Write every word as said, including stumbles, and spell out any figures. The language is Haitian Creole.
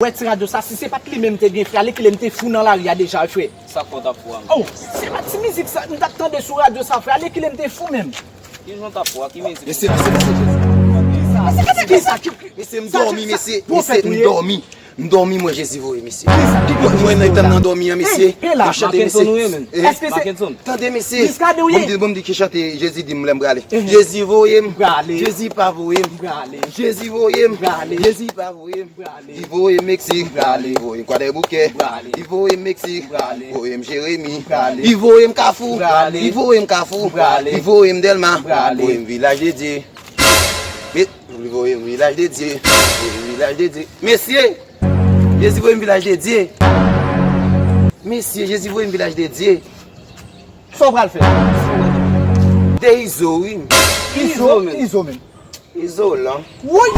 Wè ti radyo sa, si se pa t li menm te gen, frè, ale kilè m te fou nan lari a deja, frè. Sa k fè w t ap fou a? Oh, se pa ti mizik sa m t ap tande sou radyo sa, frè, ale kilè m te fou menm. Ki jan w t ap fou a? Ki mizik? Mesye, mesye, mesye. Mesye, gade kisa ki. Mesye, m dòmi, mesye. Mesye, Pwofèt ou m ye? Dòmi. M dòmi, mwen, Jezi voye, mesye. Kisa ki. Mwen, mwen nan tan nan dòmi an, mesye. Hey, hey, la. M chante, mesye. Mackenson, ou ye menm? Èske se. Mackenson. Tande, mesye. Muscadin ou ye? Bon, m di, bon, m di ki chante Jezi di m lè m prale. Jezi voye m. Prale. Jezi pa voye m. Prale. Jezi voye m. Prale. Jezi pa voye m. Prale. Li voye m Meksik. Prale. Li voye m Kwadèboukè. Prale. Li voye m Meksik. Prale. Voye m Jeremi. Prale. Li voye m Kafou. Prale. Li voye m Kafou. Prale. Li voye m Dèlma. Prale. Voye m Vilaj de Dye. Li voye m Vilaj de Dye. Voye m Vilaj de Dye. Mesye! Jezi voye m Vilaj de Dye. Mesye, Jezi voye m Vilaj de Dye. Sa w pral fè? De Izo, wi. Izo, Izo menm. Izolan. Woy!